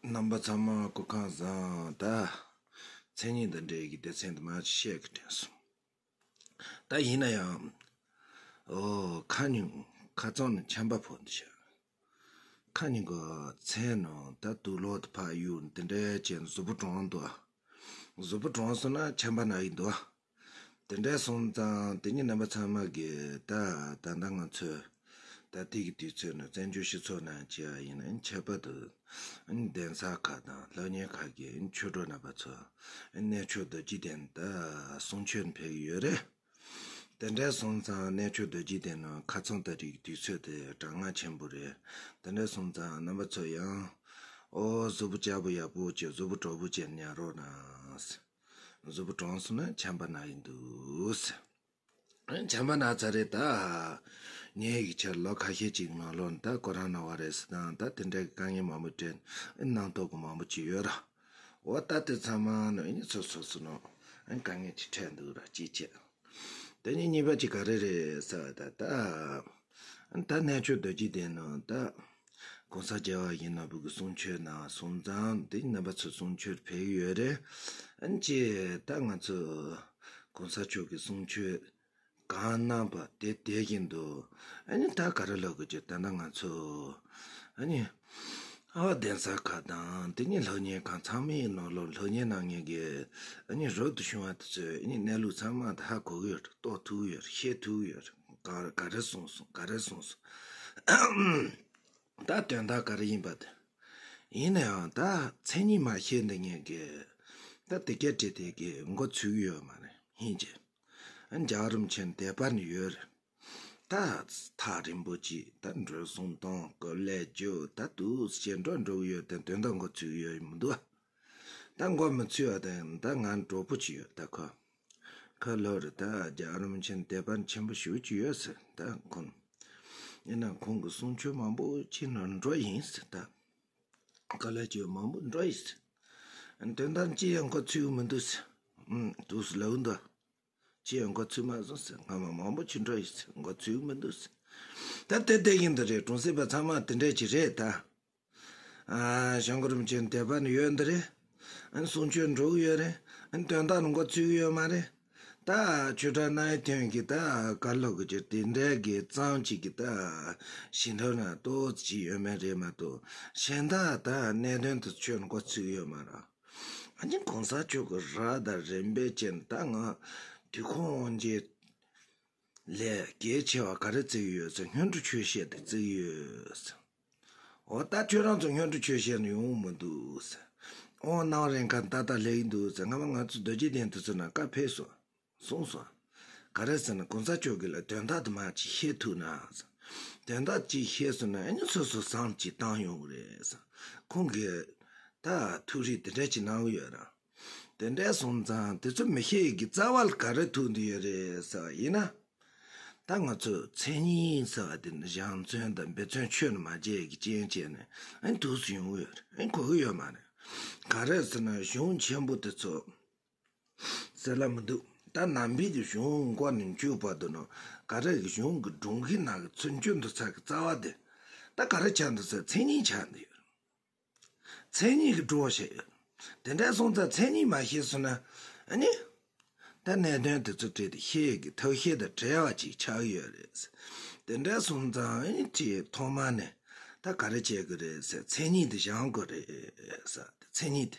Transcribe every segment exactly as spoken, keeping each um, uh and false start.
རྣམ་པ་ཚང་མ་སྐུ་ཁམས་བཟང་། ད་མཚན་ཉིད་དང་འབྲེལ་གྱི་སྡེ་ཚན་དུ་མ་ཅིག་བཤད་གི་དྲན་སོང་། ད་ཡིན་ན་ཡང་ཨོ་ཁ་ཉིན་ཁ་ཚང་ནས་ཆམ་པ་ཕོག་འདུག་ཤག་ཁ་ཉིན་གི་མཚན་ནང་ད་དུག་ལོག་ཏུ་ཕར་གཡུག་དེ་འདྲ་བྱས་ནས་གཟུགས་པོ་གྲང་འདུག་གཟུགས་པོ་གྲང་སོང་ན་ཆམ་པ་ན་གི་འདུག་དེ་འདྲ་སོང་ཙང་དེ་ཉིད་རྣམ་པ་ཚང་མ་གིས་ད་ད་ལྟ་ང་ཚོས་ད་ལྟའི་གི་དུས་ཚོད་ནི་བཙན་བྱོལ་སྤྱི་ཚོགས་ནང་བྱས་པ་ཡིན་ན་ཁྱད་པར་དུ་གདན་ས་ཁག་དང་སློབ་གཉེར་ཁག་གི་ཆོས་གྲོགས་རྣམ་པ་ཚོ་གནས་མཆོག་རྡོ་རྗེ་གདན་ད་གསུང་ཆོས་ཕེབས་ཀྱི་ཡོད་རེད། དེ་འདྲ་སོང་ཙང་གནས་མཆོག་རྡོ་རྗེ་གདན་ནང་ཁ་ཚང་ད་རེས་དུས་ཚོད་དེ་གྲང་ངར་ཆེན་པོ་རེད། དེ་འདྲ་སོང་ཙང་རྣམ་པ་ཚོ་ཡང་ཨོ་གཟུགས་པོ་སྐྱ་བོ་ཡག་པོ་བྱས་གཟུགས་པོ་དྲོ་པོ་བྱས་ཉལ་རོགས་གནང་། གཟུགས་པོ་གྲང་སོང་ན་ཆམ་པ་ན་གི་འདུག་ཆམ་པ་ན་ཚར་རེད་ད། ངའི་ཡིག་ཆར་ལོ་ཁ་ཤས་ཅིག་ནང་ལོགས་ད་ཁོ་རང་ན་བ་རེད་ཟེར་དང་ད་དེ་འདྲའི་དཀའ་ངལ་མང་པོ་འཕྲད་གནང་ཐོག་གི་མང་པོ་ཅིག་ཡོད་ར། འོ་ད་དེ་ཚང་མ་ནི་ཨ་ནི་སོ་སོ་སོ་ནང་དཀའ་ངལ་ཅིག་འཕྲད་འདུག་ར་ཅིག་བྱས། དེ་ནས་གཉིས་པ་ཅིག་ག་རེ་རེད་ཟེར་བ་ད་ད། ད་གནས་མཆོག་རྡོ་རྗེ་གདན་ནང་ད་༸གོང་ས་རྒྱལ་བ་ཡིད་བཞིན་ནོར་བུ་གི་གསུང་ཆོས་གནང་སོང་ཙང་དེ་རྣམ་པ་ཚོ་གསུང་ཆོས་ཕེབས་ཀྱི་ཡོད་རེད། ཨ་ནི་ཅི་ད་ང་ཚོ་༸གོང་ས་མཆོག་གི་གསུང་ཆོས་གང་གནང་པ་དེ་བསྡད་ཀྱིན་འདུག་ཨ་ནི་ད་ག་རེ་ལབ་དགོས་ཀྱི་ད་ལྟ་ང་ཚོ་ཨ་ནི་ཨ་བ་གདན་ས་ཁག་དང་དེ་ནས་སློབ་གཉེར་ཁང་ཚང་མའི་ནང་ལོགས་སློབ་གཉེར་གནང་མཁན་གྱི་ཨ་ནི་རབ་ཏུ་བྱུང་བ་དེ་ཚོས་ཨ་ནི་གནས་ལུགས་ཚང་མ་ད་ཧ་གོ་གི་ཡོད་རེད། རྟོགས་ཐུབ་ཀྱི་ཡོད་རེད། ཤེས་ཐུབ་ཀྱི་ཡོད་རེད། ག་ག་རེ་གསུངས་སོང་ག་རེ་གསུངས་སོང་། ད་དོན་དག་ག་རེ་ཡིན་པ་དེ། ཡིན་ན་ཡང་ད་མཚན་ཉིད་མ་ཤེས་འདི་ངེད་ཀྱི་ད་དེ་སྐད་བྲིས་དེ་གི་མགོ་ཚོས་ཀྱི་ཡོད་མ་རེད། ཡིན་གྱི། རྒྱལ་བ་རིན་པོ་ཆེ་དད་པ་ནི་ཡོད་རེད། ད་ཐག་རིང་པོ་ཅིག་ད་འགྲོ་སོང་གཏོང་གོ་ལས་རྒྱུ་ད་དུས་ཅི་འགྲོ་འགྲོ་གི་ཡོད་དེ་དོན་དག་མགོ་ཚོས་ཀྱི་ཡོད་མི་འདུག་ད་མགོ་མི་ཚོས་བ་དེ་ད་ང་གྲོགས་པོ་ཅིག་ཡོད་ད་ཁོ། ཁ་ལོ་རེ་ད་རྒྱལ་བ་རིན་པོ་ཆེ་དད་པ་ཆེན་པོ་ཞུ་གི་ཡོད་ཟེར་ད་ཁོང་། ཡིན་ན་ཁོང་གི་གསུང་ཆོས་མང་པོ་ཅིག་ནང་འགྲོ་ཡིན་ཟེར་ད། ག་ལ་ཅིག་མང་པོ་འགྲོ་ཡིན་ཟེར། དོན་དག་ཅི་ཡང་ཁོ་ཚུད་མི་འདུག་ཟེར། ཨུམ་འདུག་ཟེར་ལབ་འདུག་ཅི་ཡང་ཁོ་ཚུད་མ་སོང་ཟེར། སྔ་མ་མང་པོ་ཅིག་འགྲོ་ཡིན་ཟེར་ཁོ་ཚུད་མི་འདུག་ཟེར། ད་དེ་བསྡད་ཀྱིན་འདུག་རེད། གྲོང་གསེབ་པ་ཚང་མ་དེ་འདྲས་ཅིག་རེད་ད། ཨ། ཞང་གུ་རུ་མ་ཅན་དད་པ་ནི་ཡོད་འདི་རེད། ཨ་ནི་གསུང་ཆོས་འགྲོ་གི་ཡོད་རེད། ཨ་ནི་དོན་དག་ནི་མགོ་ཚོས་ཀྱི་ཡོད་མ་རེད། ད་ཆོས་གྲགས་རྣ་བའི་དོན་གྱི་ད་ག་ལོག་གི་ཅིག་དེ་འདྲའི་གི་གཙང་ཅིག་གི་ད་ཞི་ལྷོད་ན་ཏོག་ཙམ་ཅིག་ཡོད་མེད་རེད་མ་གཏོགས་གཞན་དག་ད་གནད་དོན་དུ་ཆོས་མགོ་ཚོས་ཀྱི་ཡོད་མ་རེད། ཨ་ནི་གོང་ས་མཆོག་གི་རབ་དང་རིམ་པས་ཅན་ད་ང་དུས་ཁོང་གི་ལས་གལ་ཆེ་བ་ག་རེ་བརྩི་གི་ཡོད་ཟེར། སྔོན་འགྲོ་ཆོས་བཤད་དེ་བརྩི་གི་ཡོད་ཟེར། འོ་ད་ཁྱོད་རང་ཚོ་སྔོན་འགྲོ་ཆོས་བཤད་ནས་ཡོང་མི་འདུག་ཟེར། ཨོ་ནང་རེ་ཁ་ཏག་ཏག་སླེབས་ཀྱི་འདུག་ཟེར། སྔ་མ་ང་ཚོ་རྡོ་རྗེ་གདན་དུ་ཚུར་ན་བཀའ་ཕེབས་སོང་གསུངས་སོང་། ག་རེ་ཟེར་ན་གོང་ས་མཆོག་གིས་ལ་དོན་དག་དུ་མ་ཅིག་ཤེས་ཐུབ་ན་ཟེར། དོན་དག་ཅིག་ཤེས་སོང་ན་ཨ་ནི་སོ་སོ་བསམ་ཅིག་བཏང་ཡོང་གི་རེད་ཟེར། ཁོང་གིས་ད་ཐུགས་རེ་དེ་འདྲ་ཅིག་གནང་གི་ཡོད་ར། དེ་འདྲ་སོང་ཙང་དེ་ཚོ་མི་ཤེས་ཀྱི་རྩ་བ་ལ་ག་རེ་ཐུག་འདི་ཡོད་རེད་ཟེར་བ་ཡིན་ན། ད་ང་ཚོ་མཚན་ཉིད་ཟེར་བ་དེ་ནི་གཞང་ཚོན་དང་འབེབས་ཚོན་ཆོས་ནི་མ་བརྗེད་ཀྱི་རྐྱེན་བྱས་ནས་ཨ་ནི་དུས་སུ་ཡོང་གི་ཡོད་རེད། ཨ་ནི་གོ་གི་ཡོད་མ་རེད། ག་རེ་ཟེར་ན་གཞུང་ཆེན་པོ་དེ་ཚོ་ཟེར་ལ་མི་འདུག་ད་ནང་པའི་གི་གཞུང་མགོ་ནས་མཇུག་བར་དུ་ནི་ག་རེ་གི་གཞུང་གི་སྒྲོམ་གཞི་ནང་གི་ཚུར་འཇུག་འདུག་ཚ་གི་རྩ་བ་དེ་ད་ག་རེ་ཆགས་འདུག་ཟེར་མཚན་ཉིད་ཆགས་འདུག་ཡོད་རེད། མཚན་ཉིད་ཀྱི་སྒྲོ་བཤད་ཡོད། དེ་འདྲ་སོང་ཙང་མཚན་ཉིད་མ་ཤེས་སོང་ན་ཨ་ནི། ད་གནད་དོན་དེ་ཚོ་བྲིས་ཏེ་ཤེས་ཀྱི་ཐབས་ཤེས་དང་བྲལ་བ་ཅིག་ཆགས་ཡོད་རེད། དེ་འདྲ་སོང་ཙང་ཨ་ནི་ཅིག་ཐོག་མ་ནས་ད་ག་རེ་བྱེད་དགོས་རེད་ཟེར་མཚན་ཉིད་དེ་སྦྱང་དགོས་རེད་ཟེར་མཚན་ཉིད་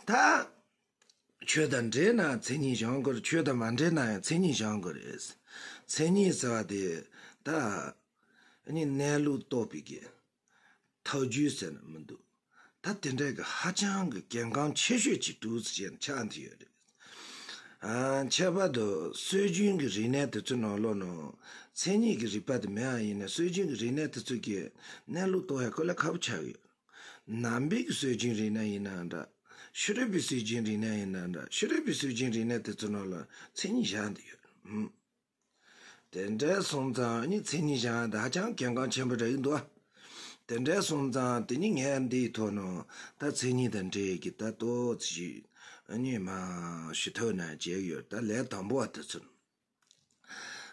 དེ། ད། ཆོས་དང་འབྲེལ་ན་མཚན་ཉིད་སྦྱང་དགོས་རེད། ཆོས་དང་མ་འབྲེལ་ན་ཡང་མཚན་ཉིད་སྦྱང་དགོས་རེད། མཚན་ཉིད་ཟེར་བ་དེ་ད་ཨ་ནི་གནས་ལུགས་རྟོགས་པའི་གི་ཐབས་ཇུས་ཟེར་ན་མི་འདུག་ད་དེ་འདྲའི་གི་ཧ་ཅང་གི་གལ་འགངས་ཆེ་ཤོས་ཅིག་འདུག་ཟེར་ཆགས་འདི་ཡོད་རེད། ཨ། ཁྱད་པར་དུ་སྲོལ་རྒྱུན་གྱི་རིག་གནས་དེ་ཚོའི་ནང་ལོགས་ནང་མཚན་ཉིད་ཀྱི་རིག་པ་དེ་མེད་པ་ཡིན་ན་སྲོལ་རྒྱུན་གྱི་རིག་གནས་དེ་ཚོ་གི་གནས་ལུགས་རྟོགས་ཡ་དཀའ་ལས་ཁག་པོ་ཆགས་ཡོད། ནང་པའི་གི་སྲོལ་རྒྱུན་རིག་གནས་ཡིན་ན་འདྲ། ཕྱི་རབས་པའི་སྲོལ་རྒྱུན་རིག་གནས་ཡིན་ན་འདྲ། ཕྱི་རབས་པའི་སྲོལ་རྒྱུན་རིག་གནས་དེ་ཚོ་ནང་ལ་མཚན་ཉིད་བཞག་འདི་ཡོད། ཨུམ། དེ་འདྲ་སོང་ཙང་ཨ་ནི་མཚན་ཉིད་བཞག་ད་ཧ་ཅང་གལ་འགངས་ཆེན་པོ་རེད་འདུག་དེ་འདྲ་སོང་ཙང་དེ་ནི་ངས་འདིའི་ཐོག་ནང་ད་མཚན་ཉིད་དང་འབྲེལ་གྱི་ད་ཏོག་ཙམ་ཞིག་ཨ་ནི་མ་ཞུ་ཐུབ་ན་བྱས་ཡོད། ད་ལས་དང་པོ་བ་དེ་ཚོ།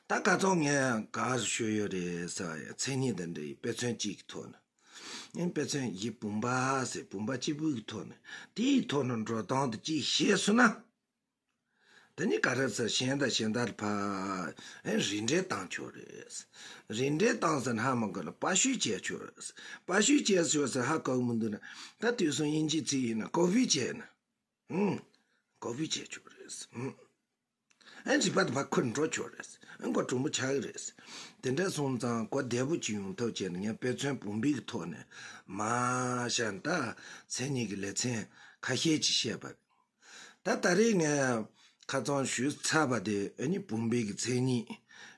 ད་ཁ་སང་ངས་ག་རེ་ཞུས་ཡོད་རེད་ཟེར་བ་ཡང་མཚན་ཉིད་དང་འབྲེལ་བའི་དཔེ་མཚོན་གཅིག་གི་ཐོག་ནས། ཨེ་དཔེ་མཚོན་གྱི་བུམ་པ་ཟེར། བུམ་པ་གཅིག་པུའི་ཐོག་ནས་དེའི་ཐོག་ནས་འགྲོ་སྟངས་དེ་གཅིག་ཤེས་སོང་ན། དེ་ནི་ག་རེ་ཟེར། གཞན་དང་གཞན་དག་ལ་ཕར་ཨེ་རིགས་འགྲེ་བཏང་ཆོག་རེད། རིགས་འགྲེ་བཏང་ཟེར་ན་ཧ་མ་གོ་ན་པར་བཤུས་བྱས་ཆོག་རེད། པར་བཤུས་བྱས་ཆོག་ཟེར་ཧ་གོ་གི་མི་འདུག་ན། ད་དུས་སང་དབྱིན་ཇིའི་ཚིག་ཡིན་ན་ཀོ་པི་བྱས་ན། ཨུམ། ཀོ་པི་བྱས་ཆོག་རེད། ཨུམ། ཨེ་རིག་པ་དེ་ཕར་འཁོར་འགྲོ་ཆོག་རེད། ཨེ་མགོ་གྲུང་པོ་ཆགས་ཀྱི་རེད། དེ་འདྲ་སོང་ཙང་གོ་བདེ་པོ་ཅིག་ཡོང་ཐབས་བྱས་ན། ངས་དཔེ་མཚོན་བུམ་པའི་གི་ཐོག་ནས་མར་བཞག་ད་མཚན་ཉིད་ཀྱི་ལེ་ཚན་ཁ་ཤས་ཅིག་བཤད་པ་རེད། ད་ད་རེས་ངས་ཁ་སང་ཞུས་ཚར་བ་དེ་ཨ་ནི་བུམ་པའི་གི་མཚན་ཉིད།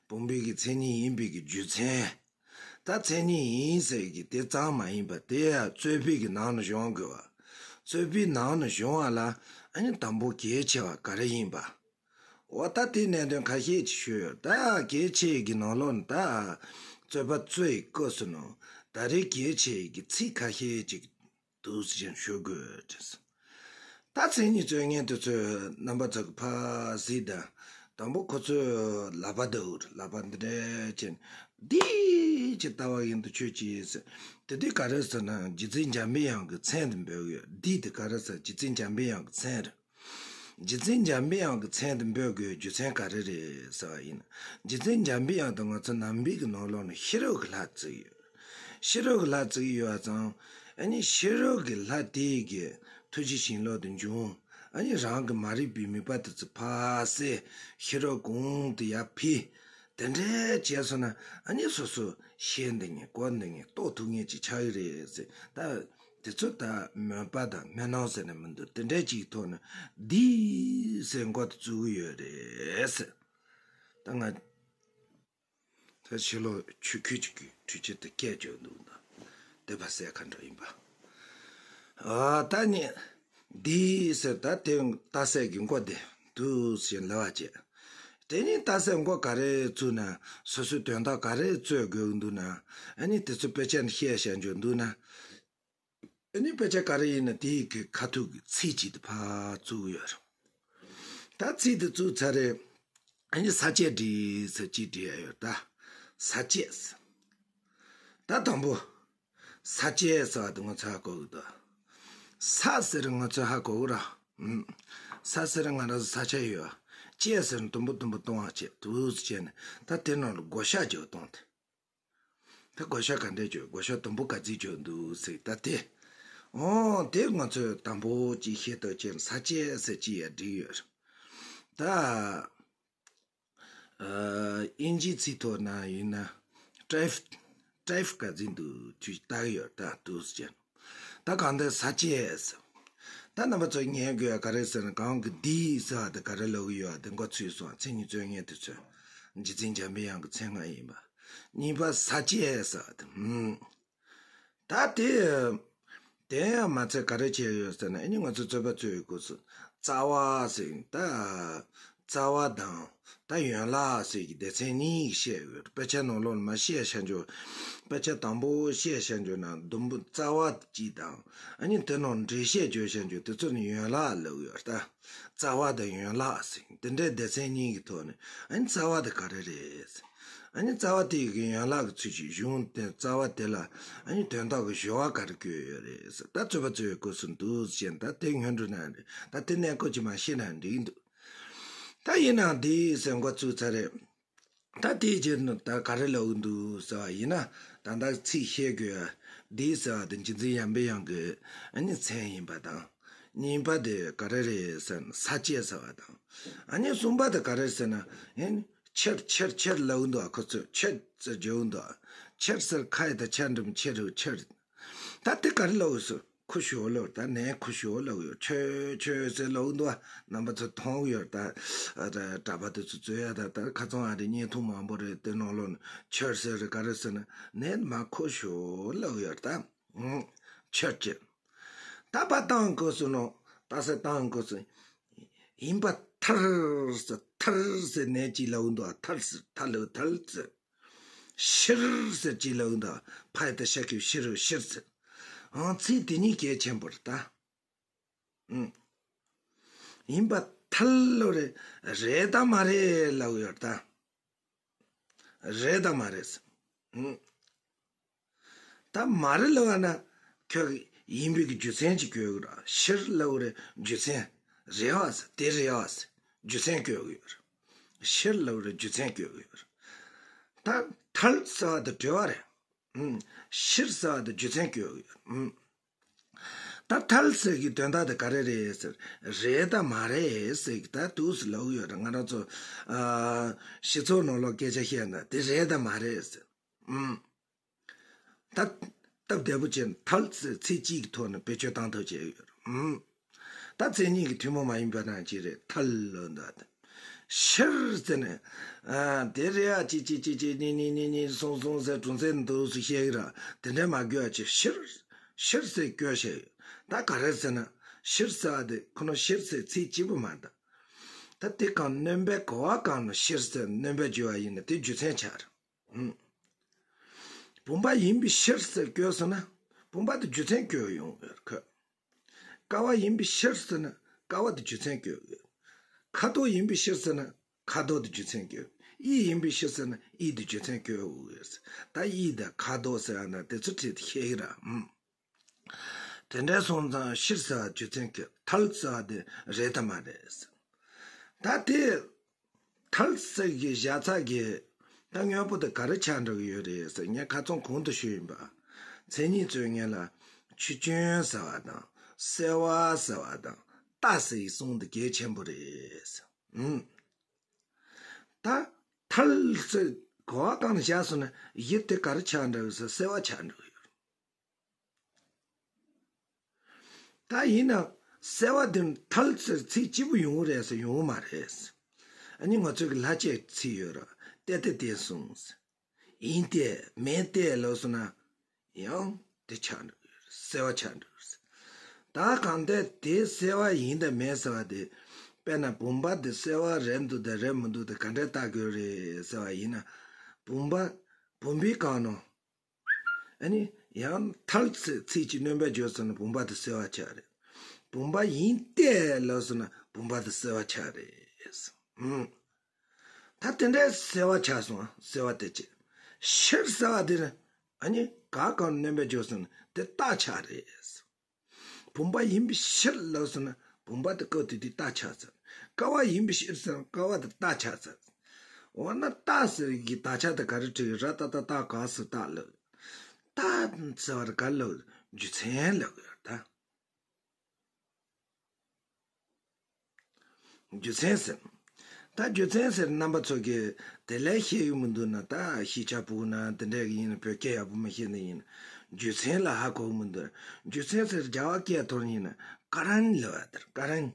བུམ་པའི་གི་མཚན་ཉིད་ཡིན་པའི་གི་རྒྱུ་མཚན། ད་མཚན་ཉིད་ཡིན་ཟེར་གི་དེ་ཙམ་མ་ཡིན་པ་དེ་ཡང་རྩོད་པའི་གི་ནང་ནས་སྦྱོང་དགོས་པ། རྩོད་པའི་ནང་ནས་སྦྱོང་བ་ལ་ཨ་ནི་དང་པོ་གལ་ཆེ་བ་ག་རེ་ཡིན་པ། འོ་ད་དེ་གནད་དོན་ཁ་ཤས་ཅིག་ཞུས་ཡོད། ད་གལ་ཆེ་གི་ནང་ལོགས་ནས་ད་རྩོད་པ་རྩོད་ཡི་སྐབས་སུ་ནང་ད་རེས་གལ་ཆེ་གི་ཚིག་ཁ་ཤས་ཅིག་འདུག་ཟེར་ཞུ་དགོས་རེད། ད་མཚན་ཉིད་རྩོད་མཁན་དེ་ཚོས་རྣམ་པ་ཚོ་གི་ཕར་གཟིགས་དང་། དང་པོ་ཁོ་ཚོས་ལག་པ་འདུག་ལག་པ་འདི་འདྲ་བྱས་ནས་འདི་ཅིག་ལྟ་བ་ཡིན་དུ་ཆོས་ཅི་ཟེར། དེ་དུས་ག་རེ་ཟེར་ན་རྗེ་བཙུན་འཇམ་པའི་དབྱངས་ཀྱི་མཚན་དུ་འབོད་ཀྱི་ཡོད། འདི་དེ་ག་རེ་ཟེར། རྗེ་བཙུན་འཇམ་པའི་དབྱངས་ཀྱི་མཚན་རེད། རྗེ་བཙུན་འཇམ་པའི་དབྱངས་ཀྱི་མཚན་དུ་འབོད་དགོས་རྒྱུ་མཚན་ག་རེ་རེད་ཟེར་བ་ཡིན་ན། རྗེ་བཙུན་འཇམ་པའི་དབྱངས་དེ་ང་ཚོ་ནང་པའི་གི་ནང་ལོགས་ནས་ཤེས་རབ་ཀྱི་ལྷ་བརྩི་གི་ཡོད། ཤེས་རབ་ཀྱི་ལྷ་བརྩི་གི་ཡོད་ཙང་། ཨ་ནི་ཤེས་རབ་ཀྱི་ལྷ་དེ་གི་ཐུགས་རྗེ་བྱིན་རླབས་དེ་འབྱུང་། ཨ་ནི་རང་གི་མ་རིག་པའི་མུན་པ་དེ་ཚོ་ཕར་བསལ། ཤེས་རབ་གོང་དུ་ཡར་འཕེལ། དེ་འདྲ་བྱས་སོང་ན་ཨ་ནི་སོ་སོ་ཤེས་འདི་ངན་གོ་འདི་ངན་རྟོགས་ཐུབ་མཁན་ཅིག་ཆགས་ཀྱི་རེད་ཟེར། ད་དེ་ཚོ་ད་མོས་པ་དང་སྨོན་ལམ་ཟེར་ན་མི་འདུག་དེ་འདྲ་ཅིག་ཐོག་ནས་འདི་ཟེར་འགོ་དེ་བཙུགས་ཀྱི་ཡོད་རེད་ཟེར། ད་ང་ད་ཕྱི་ལོགས་ཆུ་ཁོལ་ཅིག་གིས་འཕྲུལ་ཆས་དེ་སྐད་བརྗོད་འདུག་ད་དེ་བ་སེ་ཁ་འདྲ་ཡིན་པ། ཨ་ད་ནི་འདི་ཟེར། ད་དེ་རྟགས་གསལ་གྱི་འགོ་དེ་འདུག་ཟེར་ལབ་པ་བྱས། དེ་ནི་རྟགས་གསལ་འགོ་ག་རེ་བཙུགས་ན། སོ་སོའི་དོན་དག་ག་རེ་རྩོད་དགོས་འདུག་ན། ཨ་ནི་དེ་ཚོ་དཔེ་ཆ་ནས་བཤད་བཞག་འཇོག་འདུག་ན། ཨ་ནི་དཔེ་ཆ་ག་རེ་ཡིན་ན་དེའི་གི་ཁ་ཐུག་གི་ཚིག་ཅིག་དེ་ཕར་བཙུགས་ཡོད་རེད། ད་ཚིག་དེ་བཙུགས་ཚར་རེད། ཨ་ནི་ས་བཅད་བྲིས་ཟེར་ཅིག་བྲིས་ཡ་ཡོད་ད། ས་བཅད་ཟེར། ད་དང་པོ། ས་བཅད་ཟེར་བ་དེ་ང་ཚོས་ཧ་གོ་གི་འདུག་ས་ཟེར་ང་ཚོས་ཧ་གོ་གི་ར། ཨུམ། ས་ཟེར་ང་རང་ཚོ་ས་ཆ་ཡོད། བཅད་ཟེར་དུམ་བུ་དུམ་བུ་གཏོང་བ་བྱས་འདུག་བྱས་ནས་ད་དེ་ནང་ལ་བགོ་བཤའ་བྱས་གཏོང་དེ། ད་བགོ་བཤའ་ག་འདྲས་བྱས། བགོ་བཤའ་དུམ་བུ་ག་ཚོད་བྱས་འདུག་ཟེར་ད་དེ། འོ་དེ་ང་ཚོས་དང་པོ་ཅིག་ཤེས་རྟོགས་བྱས་ནས་ས་བཅད་ཟེར་ཅིག་ཡ་བྲིས་ཡོད་རེད་ད། ཨ། དབྱིན་ཇིའི་ཚིག་ཐོག་ན་ཡིན་ན་ཊེབ། ཊེབ་ག་ཚོད་འདུག་ཅིག་ལྟ་གི་ཡོད་ད་འདུག་ཟེར། ད་གང་ལྟར་ས་བཅད་ཟེར། ད་རྣམ་པ་ཚོ་ཉན་དགོས་ཡ་ག་རེ་ཟེར་ན། གང་གི་འདི་ཟེར་བ་དེ་ག་རེ་ལབ་གི་ཡོད་དེ་འགོ་ཚུགས་སོང་། མཚན་ཉིད་རྩོད་མཁན་དེ་ཚོས། རྗེ་བཙུན་འཇམ་པའི་དབྱངས་ཀྱི་མཚན་སྔགས་ཡིན་པ། གཉིས་པ་ས་བཅད་ཟེར་བ་དེ། ཧུམ། ད་དེ། དེ་ཡང་མ་ཚད་ག་རེ་བྱས་ཡོད་ཟེར་ན། ཨ་ནི་ང་ཚོ་རྩོད་པ་རྩོད་ཡོད་སྐབས་སུ་རྩ་བ་ཟེར་ད། རྩ་བ་དང་ད་ཡན་ལག་ཟེར་གྱི་སྡེ་ཚན་གཉིས་བཤད་ཡོད། དཔེ་ཆ་ནང་ལོགས་ལ་མར་བཤད་བཞག་འཇོག་དཔེ་ཆ་དང་པོ་བཤད་བཞག་འཇོག་ན་དུམ་བུ་རྩ་བ་གཅིག་དང་། ཨ་ནི་དེ་ནང་འགྲེལ་བཤད་བརྗོད་བཞག་འཇོག་དེ་ཚོ་ནི་ཡན་ལག་ལབ་ཡོད་ད། རྩ་བ་དང་ཡན་ལག་ཟེར་དེ་འདྲའི་སྡེ་ཚན་གཉིས་ཀྱི་ཐོག་ནས། ཨ་ནི་རྩ་བ་དེ་ག་རེ་རེད་ཟེར། ཨ་ནི་རྩ་བ་དེ་གི་ཡན་ལག་གི་ཚུལ་གྱིས་གཞུང་དེ་རྩ་བ་དེ་ལ་ཨ་ནི་དོན་དག་གི་སྦྱོར་བ་ག་རེ་བཀོད་ཡོད་རེད་ཟེར། ད་རྩོད་པ་རྩོད་ཡོད་སྐབས་སུ་འདུག་ཟེར་ད་དེ་སྔོན་འགྲོ་ན་རེད། ད་དེ་གནད་འགག་ཅིག་མ་ཤེས་ན་འགྲིག་འདུག་ད་ཡིན་ནའང་དེ་ཟེར་འགོ་བཙུགས་ཚར་རེད། ད་དེའི་རྗེས་ནས་ད་ག་རེ་ལབ་ཀྱི་འདུག་ཟེར་བ་ཡིན་ན། ད་ལྟ་ཚིག་བཤད་དགོས་ཡ་འདི་ཟེར་བ་དེ་རྗེ་བཙུན་འཇམ་པའི་དབྱངས་ཀྱི་ཨ་ནི་མཚན་ཡིན་པ་དང་། གཉིས་པ་དེ་ག་རེ་རེད་ཟེར་ན་ས་བཅད་ཟེར་བ་དང་། ཨ་ནི་གསུམ་པ་དེ་ག་རེ་ཟེར་ན། ཨ་ནི་ཆེར་ཆེར་ཆེར་ལབ་ཀྱི་འདུག་ཁོ་ཚོས་ཆེར་ཟེར་བརྗོད་ཀྱི་འདུག་ཆེར་ཟེར་ཁ་ཡི་ད་ཆ་འགྲིམ་ཆེར་ཆེར། ད་དེ་ག་རེ་ལབ་ཀྱི་སོ། ཁུ་ཞོ་ལོ་ད་ནས་ཁུ་ཞོ་ལོ་ཡོ་ཆོས་ཆོས་ཟེར་ལོ་འདུག་རྣམ་པ་ཚོ་མཐོང་ཡོད་ད། གྲྭ་པ་དེ་ཚོ་བཙོས་ཡ་ད་ད་ཁ་ཚང་ཨ་རེ་བརྙན་ཐུང་མང་པོ་རེད། དེ་ནང་ལོགས་ནས་ཆོས་ཟེར་རེད་ག་རེ་ཟེར་ན་ནས་མ་ཁུ་ཞོ་ལོ་ཡོད་ད། ཆོས་ཅན། ད་པ་བཏང་དགོས་སུ་ནོ། ད་ཟེར་བཏང་དགོས་སུ། ཡིན་པ་ཐར་ཟེར་ཐར་ཟེར་ནས་ཅི་ལོ་འདུག་ཐར་ཟེར་ཐར་ལོ་ཐར་ཟེར། ཤིར་ཟེར་གྱི་ལོ་འདུག་ཕ་ཡི་ད་ཤ་ཁྱི་ཤིར་ཤིར་ཟེར། ཨང་ཚིག་དེ་གཉིས་གལ་ཆེན་པོ་རེད་ད། ཨང་། ཡིན་པ་ཐལ་ལོ་རེད། རེད་ད་མ་རེད་ལབ་ཡོད་ད། རེད་ད་མ་རེད་ཟེར། ཨང་། ད་མ་རེད་ལབ་པ་ན་ཁྱོད་ཀྱི་ཡིན་པའི་གི་རྒྱུ་མཚན་ཅིག་བཀོད་དགོས་ར། ཕྱིར་ལབ་པ་རེད་རྒྱུ་མཚན། རེད་བ་ཟེར། དེ་རེད་བ་ཟེར་རྒྱུ་མཚན་བཀོད་དགོས་ར། ཕྱིར་ལབ་པ་རེད་རྒྱུ་མཚན་བཀོད་དགོས་ར། ད་ཐལ་ཟེར་བ་དེ་དྲི་བ་རེད། ཨུམ། ཕྱིར་ཟེར་བ་དེ་རྒྱུ་མཚན་བཀོད་དགོས་ར། ཨུམ། ད་ཐལ་ཟེར་གྱི་དོན་དག་དེ་ག་རེ་རེད་ཟེར། རེད་དང་མ་རེད་ཟེར་གྱི་ད་དུས་སུ་ལབ་ཡོད་རེད། ང་རང་ཚོ་ཨ་སྤྱི་ཚོགས་ནང་ལོགས་སྐད་ཆ་བཤད་ན་དེ་རེད་དང་མ་རེད་ཟེར། ཨུམ། ད་སྟབས་བདེ་པོ་བྱས་ན་ཐལ་ཟེར་ཚིག་གཅིག་གི་ཐོག་ནས་བེད་སྤྱོད་བཏང་ཐབས་བྱས་ཡོད་རེད། ཨུམ། ད་མཚན་ཉིད་ཀྱི་ཐུན་མོང་མ་ཡིན་པ་ནང་བཞིན་རེད། ཐལ་ལོ་འདོད་དེ། ཕྱིར་ཟེར་ནས་ཨ་དེ་རེད་ཨ་ཅི་ཅི་ཅི་ཅི་ནི་ནི་ནི་ནི་སོང་སོང་ཟེར་གྲོང་གསེབ་འདུག་སུ་བཤད་ཀྱི་ར། དེ་འདྲས་མ་དགོས་ཨ་ཅི་ཕྱིར་ཕྱིར་ཟེར་སྐྱོ་བཤད་ཡོད། ད་ག་རེ་ཟེར་ན་ཕྱིར་ཟེར་བ་དེ་ཁོ་ན་ཕྱིར་ཟེར་ཚིག་གཅིག་པུ་མ་གཏོགས། ད་དེ་གང་སྣོན་པའི་གོ་བ་གང་ན་ཕྱིར་ཟེར་སྣོན་པ་བརྗོད་པ་ཡིན་ན་དེ་རྒྱུ་མཚན་ཆགས་རེད། ཨུམ། བུམ་པ་ཡིན་པའི་ཕྱིར་ཟེར་བཀོད་སོང་ན་བུམ་པ་དེ་རྒྱུ་མཚན་བཀོད་ཡོང་བའི་ཁོ། ཀ་བ་ཡིན་པའི་ཕྱིར་ཟེར་ན་ཀ་བ་དེ་རྒྱུ་མཚན་བཀོད་ཡོད། ཁ་དོག་ཡིན་པའི་ཕྱིར་ཟེར་ན་ཁ་དོག་དེ་རྒྱུ་མཚན་བཀོད། དབྱིབས་ཡིན་པའི་ཕྱིར་ཟེར་ན་དབྱིབས་དེ་རྒྱུ་མཚན་བཀོད་ཡོད། ད་དབྱིབས་དང་ཁ་དོག་ཟེར་ཡ་ན་དེ་ཚོ་ཁྲིད་དེ་ཤེས་ཀྱི་ར། ཨུམ། དེ་འདྲ་སོང་ཙང་ཕྱིར་ཟེར་བ་རྒྱུ་མཚན་བཀོད། ཐལ་ཟེར་བ་དེ་རེད་དམ་མ་རེད། ད་དེ་ཐལ་ཟེར་གྱི་བཞག་ཚར་གྱི་ད་དངོས་པོ་དེ་ག་རེ་ཆགས་འགྲོ་གི་ཡོད་རེད་ཟེར། ངས་ཁ་སང་གོང་དུ་ཞུས་ཡིན་པ། མཚན་ཉིད་ཚོའི་ངན་ལ་ཆུ་སྐྱོན་ཟེར་བ་དང་སེལ་བ་ཟེར་བ་དང་རྟ་ཟེར་ཡི་གསུང་དེ་གལ་ཆེན་པོ་རེད། ཨུམ། ད་ཐལ་ཟེར་གོ་བ་གང་ནས་བཞག་སོང་ན་གཞི་དེ་ག་རེ་ཆགས་འགྲོ་གི་ཟེར་སེལ་བ་ཆགས་འགྲོ་གི་ཡོད་རེད། ད་ཡིན་ན་སེལ་བ་དེ་ཐལ་ཟེར་ཚིག་གཅིག་པུ་ཡོང་གི་རེད་ཟེར་ཡོང་གི་མ་རེད། ཨ་ནི་ང་ཚོ་གི་ལྷ་ཆོས་ཚིག་ཡོད་ར། ཏེ་ཏེ་ཏེ་གསུངས། ཡིན་ཏེ་མིན་ཏེ་ལབ་སོང་ན་ཡང་དེ་ཆགས་འགྲོ་གི་རེད། སེལ་བ་ཆགས་འགྲོ་གི་རེད། ད་གང་ལྟར་དེ་སེལ་བ་ཡིན་དང་མིན་ཟེར་བ་དེ་དཔེར་ན་བུམ་པ་དེ་སེལ་བ་རེད་འདུག་དང་རེད་མི་འདུག་དེ་ག་འདྲས་བལྟ་དགོས་རེད་ཟེར་བ་ཡིན་ན། བུམ་པ་བུམ་པའི་སྒང་ནང་། ཨ་ནི་ཡང་ཐལ་ཚེ་ཚིག་གཅིག་སྣོན་པ་བརྗོད་ཟེར་ན་བུམ་པ་དེ་སེལ་བ་ཆགས་རེད། བུམ་པ་ཡིན་ཏེ་ལབ་ཟེར་ན་བུམ་པ་དེ་སེལ་བ་ཆགས་རེད། ཨུམ། ད་དེ་འདྲའི་སེལ་བ་ཆགས་སོང་ཨ། སེལ་བ་དེ་ཅི། ཕྱིར་སེལ་བ་དེ་ནི་ཨ་ནི་ག་གང་སྣོན་པ་བརྗོད་ཟེར་ན་དེ་རྟ་ཆགས་རེད། བུམ་པ་ཡིན་པའི་ཕྱིར་ལབ་ཟེར་ན་བུམ་པ་དེ་སྐབས་དེ་དུས་རྟ་ཆགས་ཚར། ཀ་བ་ཡིན་པའི་ཕྱིར་ཟེར་ན་ཀ་བ་དེ་རྟ་ཆགས་ཚར། འོ་ན་རྟ་ཟེར་གྱི་དག་ཆ་དེ་ག་རེ་བྲིས། ར་ཏ་ཏ་རྟ་ག་ས་རྟ་ལབ། རྟ་ཟེར་བར་ག་ལབ། རྒྱུ་མཚན་ལབ་ཡོད་ད། རྒྱུ་མཚན་ཟེར། ད་རྒྱུ་མཚན་ཟེར་རྣམ་པ་ཚོ་གིས་དེ་ལས་ཤེས་ཡོད་མི་འདུག་ན། ད་ཤེས་བྱ་ཕྲུ་གུ་ན་དེ་འདྲས་ཡིན་ན་བོད་སྐད་ཡག་པོ་མ་ཤེས་ན་ཡིན། རྒྱུ་མཚན་ལ་ཧ་གོ་མི་འདུག་རྒྱུ་མཚན་ཟེར་རྒྱ་བ་སྐད་ཐོག་ཡིན་ན་ཀ་རན་ལབ་ཡ་དེར་ཀ་རན།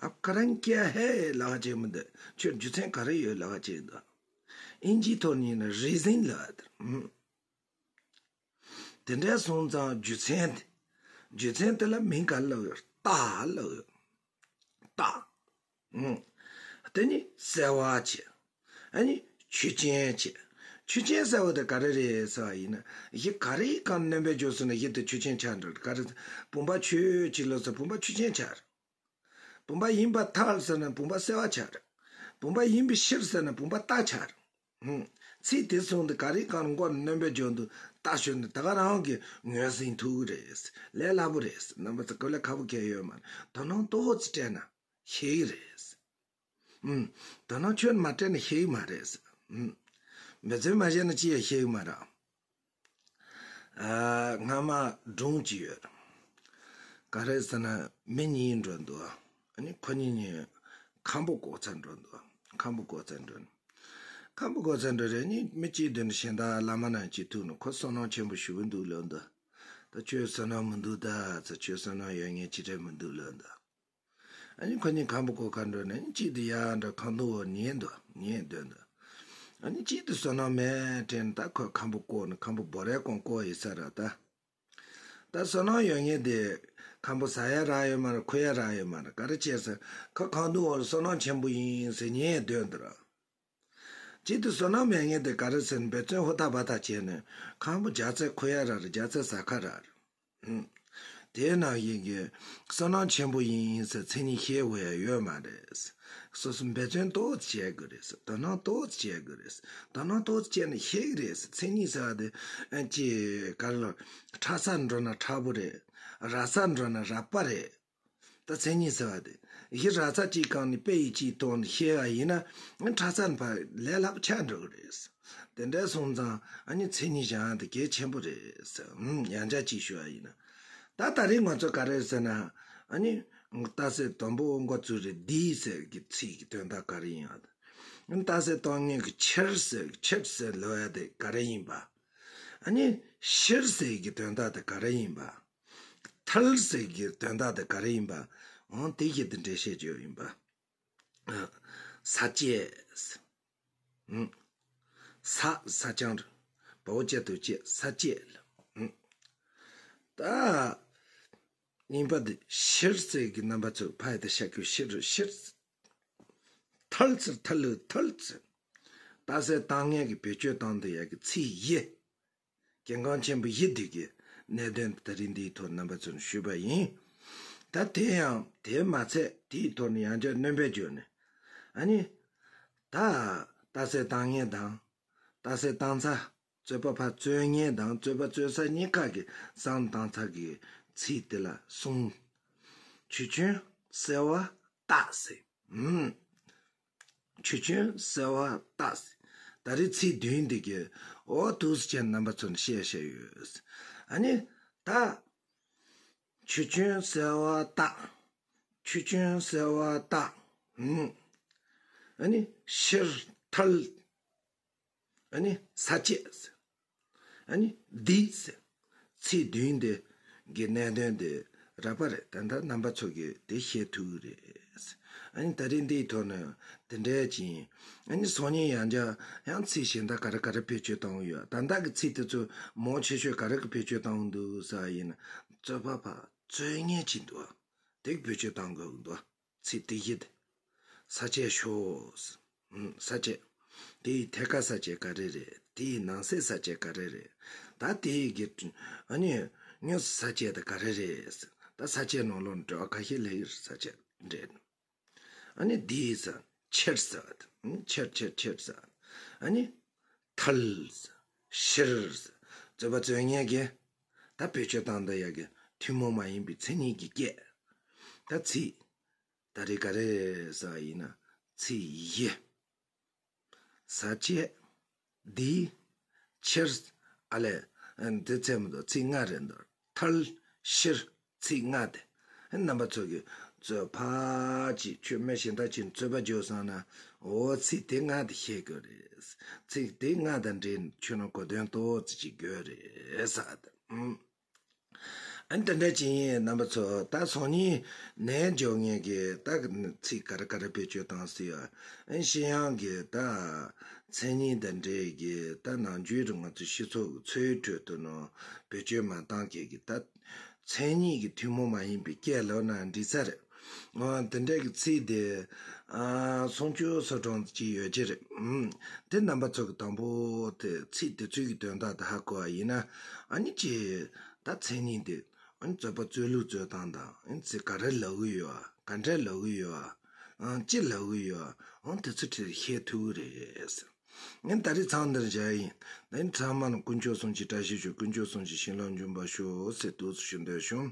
ཨ་ཀ་རན་ཀྱ་ཧེ་ལབ་ཡ་ཅིག་མི་འདུག་ཁྱོད་རྒྱུ་མཚན་ག་རེ་ཡོད་ལབ་ཡ་ཅིག་འདུག་ཨིན་ཇིའི་ཐོག་ནས་ཡིན་ན་རི་ཟིན་ལབ་ཡ་དེར། ཨུམ། དེ་འདྲའི་སོང་ཙང་རྒྱུ་མཚན་དེ། རྒྱུ་མཚན་དེ་ལ་མིང་ག་རེ་ལབ་ཡོད། རྟ་ལབ་ཡོད། རྟ། ཨུམ། དེ་ནི་སེལ་བ་བྱེད། ཨ་ནི་ཆུ་ཅན་བྱེད། ཆུ་ཅན་ཟེར་བ་དེ་ག་རེ་རེད་ཟེར་བ་ཡིན་ན་གཞི་ག་རེ་གང་སྣོན་པ་བརྗོད་ཟེར་ན་གཞི་དེ་ཆུ་ཅན་ཆགས་འགྲོ་ག་རེ། བུམ་པ་ཆོས་ཅིག་ལབ་ཟེར་བུམ་པ་ཆུ་ཅན་ཆགས་རེད། བུམ་པ་ཡིན་པར་ཐལ་ཟེར་ན་བུམ་པ་སེལ་བ་ཆགས་རེད། བུམ་པ་ཡིན་པའི་ཕྱིར་ཟེར་ན་བུམ་པ་རྟ་ཆགས་རེད། ཧུམ། ཚིག་དེ་གསུངས་ཏེ་ག་རེ་གང་མགོར་སྣོན་པ་བརྗོད་འདུག་རྟ་ཞོན་ནས་ད་ག་རང་གིས་ངོས་ཟིན་ཐུབ་ཀྱི་རེད། ལས་སླ་པོ་རེད། རྣམ་པ་ཚོ་ག་ལ་ཁག་པོ་གལ་ཡོད་མ་རེད། དོ་སྣང་ཏོག་ཙམ་སྤྲད་ན་ཤེས་ཀྱི་རེད། ཧུམ། དོ་སྣང་ཁྱོན་མ་སྤྲད་ན་ཤེས་ཀྱི་མ་རེད། ཧུམ། འབད་བརྩོན་མ་བྱས་ན་ཅི་ཡང་ཤེས་ཀྱི་མ་རེད། ཨ། སྔ་མ་སྒྲུང་ཅིག་ཡོད། ག་རེ་ཟེར་ན་མི་གཉིས་འགྲོ་འདུག་ཨ་ནི་ཁོ་གཉིས་གཉིས་ཁམ་བུ་བཀོག་ཚར་འགྲོ་འདུག་ཁམ་བུ་བཀོག་ཚར་འགྲོ། ཁམ་བུ་བཀོག་ཚར་འགྲོ་རེད། ཨ་ནི་མི་གཅིག་འདུག་ན་གཞན་དག་བླ་མ་ནང་གཅིག་ཐུག་ན་ཁོ་བསོད་ནམས་ཆེན་པོ་ཞེ་པོ་འདུག་ལབ་འདུག་ད་ཁྱོད་བསོད་ནམས་མི་འདུག་ད་ཚ། ཁྱོད་བསོད་ནམས་ཡོད་མཁན་ཅི་འདྲས་མི་འདུག་ལབ་འདུག་ཨ་ནི་ཁོ་གཉིས་ཁམ་བུ་བཀོག་ག་འགྲོ་ནས་གཅིག་དེ་ཡར་འགྲོ་ཁང་སྟོང་འོག་ཉལ་འདུག་ཉལ་སྡོད་འདུག་ཨ་ནི་གཅིག་དེ་བསོད་ནམས་མེད་དྲན་ད་ཁོས་ཁམ་བུ་བཀོག་ནས་ཁམ་བུ་བོར་ཡས་གོང་བཀོག་ཡིན་ས་ར་ད། ད་བསོད་ནམས་ཡོད་མཁན་དེ་ཁམ་བུ་ཟ་ཡས་རག་ཡོད་མ་རེད། འཁུར་ཡས་རག་ཡོད་མ་རེད། ག་རེ་བྱས་ཟེར་ཁོ་ཁང་སྟོང་འོག་ལ་བསོད་ནམས་ཆེན་པོ་ཡིན་ཟེར་ཉལ་སྡོད་འདུག་ར། གཅིག་དེ་བསོད་ནམས་མེད་མཁན་དེ་ག་རེ་ཟེར་ན་འབད་བརྩོན་ཧུར་ཐག་འབད་ཐག་བྱས་ནས་ཁམ་བུ་རྒྱ་ཚད་འཁུར་ཡས་རག་རེད། རྒྱ་ཚད་ཟ་ཁ་རག་རེད། ཨུམ། དེ་ནང་བཞིན་གྱི་བསོད་ནམས་ཆེན་པོ་ཡིན་ཟེར་མཚན་ཉིད་ཤེས་དགོས་ཡ་ཡོད་མ་རེད། སོ་སོ་འབད་བརྩོན་ཏོག་ཙམ་བྱེད་དགོས་རེད། དོ་སྣང་ཏོག་ཙམ་བྱེད་དགོས་རེད། དོ་སྣང་ཏོག་ཙམ་བྱས་ནས་ཤེས་ཀྱི་རེད། མཚན་ཉིད་ཟེར་བ་དེ་ཅི་ག་ལ་ཁྲ་སར་འགྲོ་ན་ཁྲ་བོ་རེད། ར་སར་འགྲོ་ན་ར་པ་རེད། ད་མཚན་ཉིད་ཟེར་བ་དེ་གཞི་ར་ས་གཅིག་གང་ནས་པེ་ཡི་གཅིག་གཏོང་ནས་ཤེས་པ་ཡིན་ན་ཁྲ་སར་ཕར་ལས་སླ་པོ་ཆགས་འགྲོ་གི་རེད། དེ་འདྲ་སོང་ཙང་ཨ་ནི་མཚན་ཉིད་སྦྱང་ཡ་དེ་གལ་ཆེན་པོ་རེད། ཡང་བསྐྱར་གཅིག་ཞུ་བ་ཡིན་ན། ད་ད་རེས་ང་ཚོ་ག་རེ་ཟེར་ན། ཨ་ནི་རྟགས་གསལ་དང་པོ་འགོ་བཙུགས་རེད། འདི་ཟེར་གྱི་ཚིག་གི་དོན་དག་ག་རེ་ཡིན་ཨ། རྟགས་གསལ་བཏང་མཁན་གྱི་ཕྱིར་ཟེར་གྱི་ཕྱིར་ཟེར་ལབ་ཡ་དེ་ག་རེ་ཡིན་པ། ཨ་ནི་ཕྱིར་ཟེར་གྱི་དོན་དག་དེ་ག་རེ་ཡིན་པ། མཐར་ཟེར་གྱི་དོན་དག་དེ་ག་རེ་ཡིན་པ། འོང་དེ་བཞིན་དུ་འགྲེལ་བཤད་བརྗོད་ཡིན་པ། ས་བཅད། ས། ས་ཆང་རེད། བ་འོག་ཅ་འོག་བཅད། ས་བཅད། ད་གཉིས་པ་དེ་ཕྱིར་ཟེར་གྱི་རྣམ་པ་ཚོ་ཕ་ཡི་དེ་ཤ་ཁུ་ཕྱིར་ཕྱིར། མཐར་ཟེར་མཐར་ལུགས་མཐར་ཟེར། རྟགས་གསལ་བཏང་མཁན་གྱི་བེད་སྤྱོད་བཏང་དུ་ཡ་གི་ཚིག་ཡི། གལ་འགངས་ཆེན་པོ་བཞི་འདུས་ཀྱི་གནད་དོན་ད་རིང་འདིའི་ཐོག་རྣམ་པ་ཚོར་ཞུས་པ་ཡིན། ད་དེ་ཡང་དེ་མ་ཚད་དེའི་ཐོག་ནས་ཡང་བསྐྱར་སྣོན་པ་བརྗོད་ནས། ཨ་ནི། ད་རྟགས་གསལ་བཏང་མཁན་དང་། རྟགས་གསལ་བཏང་ཚར། རྩོད་པ་ཕར་རྩོད་མཁན་དང་རྩོད་པ་རྩོད་ས་གཉིས་ཀ་གི་བསམ་བཏང་ཚར་གི་ཚིག་དེ་ལ་གསུངས། ཆོས་ཅན་གསལ་བ་རྟག་ཟེར། ཨུམ། ཆོས་ཅན་གསལ་བ་རྟག་ཟེར། ད་རེས་ཚིག་བདུན་འདི་གི་འོ་འདུག་སེ་བྱས་རྣམ་པ་ཚོར་བཤད་བཤད་ཡོད། ཨ་ནི་ད། ཆོས་ཅན་གསལ་བ་རྟག་ཆོས་ཅན་གསལ་བ་རྟག་ཨུམ། ཨ་ནི་ཕྱིར་མཐར། ཨ་ནི་ས་བཅད། ཨ་ནི་འདི་ཟེར། ཚིག་བདུན་དེ་གི་གནད་དོན་དེ་རགས་པ་རེད། ད་ལྟ་རྣམ་པ་ཚོ་གིས་དེ་ཤེས་ཐུབ་ཀྱི་རེད། ཨ་ནི་ད་རེས་འདིའི་ཐོག་ནས་དེ་འདྲ་ཅིག་ཨ་ནི་སང་ཉིན་ཡང་བསྐྱར་ཡང་ཚིག་གཞན་དག་ག་རེ་ག་རེ་བེད་སྤྱོད་བཏང་གི་ཡོད། ད་ལྟ་གི་ཚིག་དེ་ཚོ་མང་ཆེ་ཤོས་ག་རེ་གི་བེད་སྤྱོད་བཏང་གི་འདུག་ཟེར་བ་ཡིན་ན། རྩོད་པ་ཕར་རྩོད་མཁན་ཅིག་འདུག་དེ་གི་བེད་སྤྱོད་བཏང་དགོས་ཀྱི་འདུག་ཚིག་དེ་བཞི་དེ། ས་བཅད་ཤོག་ཨུམ། ས་བཅད། དེའི་ཐད་ཀ་ས་བཅད་ག་རེ་རེད། དེའི་ནང་གསེས་ས་བཅད་ག་རེ་རེད། ད་དེའི་གི། ཨ་ནི། དངོས་སུ་ས་བཅད་དེ་ག་རེ་རེད། ད་ས་བཅད་ནང་ལོགས་འགྲེལ་བ་ཁ་ཤས་སླེབས་ཡོད་རེད། ས་བཅད་འགྲེལ། ཨ་ནི་འདི་ཟེར། ཕྱིར་ཟེར། ཨུམ། ཕྱིར་ཕྱིར་ཕྱིར་ཟེར། ཨ་ནི། མཐར། ཕྱིར། རྩོད་པ་རྩོད་མཁན་གྱི། ད་བེད་སྤྱོད་བཏང་ད་ཡ་གི་ཐུན་མོང་མ་ཡིན་པའི་མཚན་ཉིད་ཀྱི་སྐད། ད་ཚིག་ད་རེས་ག་རེ་ཟེར་བ་ཡིན་ན། ཚིག་བཞི། ས་བཅད། འདི། ཕྱིར། ཨ་ལས། འདི་ཚད་མི་འདུག་ཚིག་ལྔ་རེད་འདུག་མཐར། ཕྱིར། ཚིག་ལྔ་དེ། རྣམ་པ་ཚོ་གིས་རྩོད་པ་ཅིག་ཁྱོད་མི་གཞན་དག་ཅིག་རྩོད་པ་རྒྱག་སོང་ན། འོ་ཚིག་དེ་ལྔ་དེ་ཤེས་དགོས་རེད། ཚིག་དེ་ལྔ་དང་འབྲེལ་ནས་ཁྱོད་རང་གོ་དོན་ཏོག་ཙམ་ཅིག་དགོས་རེད་ཟེར། ཨ་ནི་དེ་འདྲ་ཅིག་ཡིན། རྣམ་པ་ཚོ་ད་སང་ཉིན་ནས་འཇོག་ངེས་ཀྱི་ད་ཚིག་ག་རེ་ག་རེ་བེད་སྤྱོད་བཏང་སྲིད་ཨ། ཨ་ནི་ཤེས་ཡོན་གྱི་ད་མཚན་ཉིད་དང་འབྲེལ་གྱི་ད་ནམ་རྒྱུན་རིང་ང་ཚོ་སྤྱི་ཚོགས་ཀྱི་འཚོ་བའི་ཁྲོད་དུ་ནང་བེད་སྤྱོད་མ་བཏང་མཁན་གྱི་ད་མཚན་ཉིད་ཀྱི་ཐུན་མོང་མ་ཡིན་པའི་སྐད་ལབ་ན་འགྲིག་ས་རེད། འོ་དེ་འདྲ་གི་ཚིག་དེ་ཨ་སུམ་ཅུ་སོ་གྲངས་ཅིག་ཡོད་ཀྱི་རེད། ཨུམ། དེ་རྣམ་པ་ཚོ་གི་དང་པོ་དེ་ཚིག་དེ་ཚོའི་གི་དོན་དག་དེ་ཧ་གོ་བ་ཡིན་ན། ཨ་ནི་ཅི། ད་མཚན་ཉིད་དེ། ཨ་ནི་རྩོད་པ་རྩོད་ལུགས་རྩོད་སྟངས་དང་། ཨ་ནི་ཚིག་ག་རེ་ལབ་གི་ཡོད་པ། ག་འདྲ་ལབ་གི་ཡོད་པ། ཨང་། ཅི་ལབ་གི་ཡོད་པ། ཨང་། དེ་ཚོ་ཁྲིད་ཤེས་ཐུབ་ཀྱི་རེད། ཨ་ནི་ད་རེས་མཚམས་འདིར་བཞག་ཡིན། ཨ་ནི་ཚང་མ་ལ་དཀོན་མཆོག་གསུམ་གྱི་བཀྲ་ཤིས་ཤོག་དཀོན་མཆོག་གསུམ་གྱི་བྱིན་རླབས་འབྱུང་བར་ཤོག་ཟེར་འདུག་སེ་ཞུ་འདོད་བྱུང་།